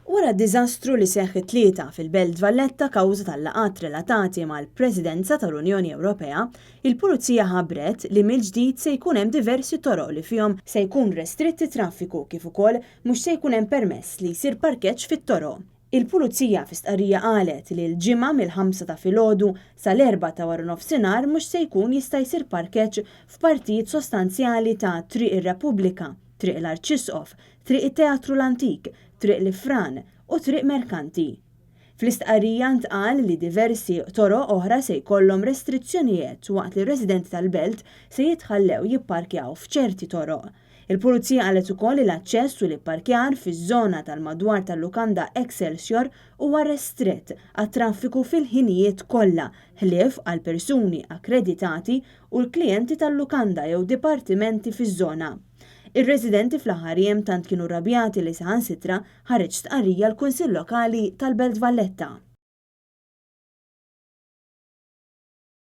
Wara d-diżastru li seħħ it-Tlieta fil-Belt Valletta kawża tal-laqgħat relatati mal-Presidenza tal-Unjoni Ewropea, il-Pulizija ħabbret li mill-ġdid se jkun hemm diversi toroq li fihom se jkun restritt it-traffiku kif ukoll mhux se jkun hemm permess li jsir parkeġġ fit-toroq. Il-Pulizija fi stqarrija qalet li l-Ġimgħa mill-ħamsa ta' filgħodu sal-erbgħa ta' waranofsinhar mhux se jkun jista' jsir parkeġġ f'partijiet sostanzjali ta' Triq ir-Repubblika, Triq l-Arċisqof, Triq it-Teatru l-Antik, Triq l-Ifran u Triq Merkanti. Fl-istqarrija ntqal li diversi toroq oħra se jkollhom restrizzjonijet waqt li r-residenti tal-belt se jitħallew jipparkjaw f'ċerti toroq. Il-Pulizija qalet ukoll li l-aċċess u l-ipparkjar fiż-żona tal-madwar tal-lukanda Excelsior huwa restrett għat-traffiku fil-ħinijiet kollha ħlief għal persuni akkreditati u l-klijenti tal-lukanda jew dipartimenti fiż-żona. Ir-residenti fl-aħħar jiem tant kienu rrabjati li saħansitra ħareġ stqarrija l-Kunsill Lokali tal-Belt Valletta.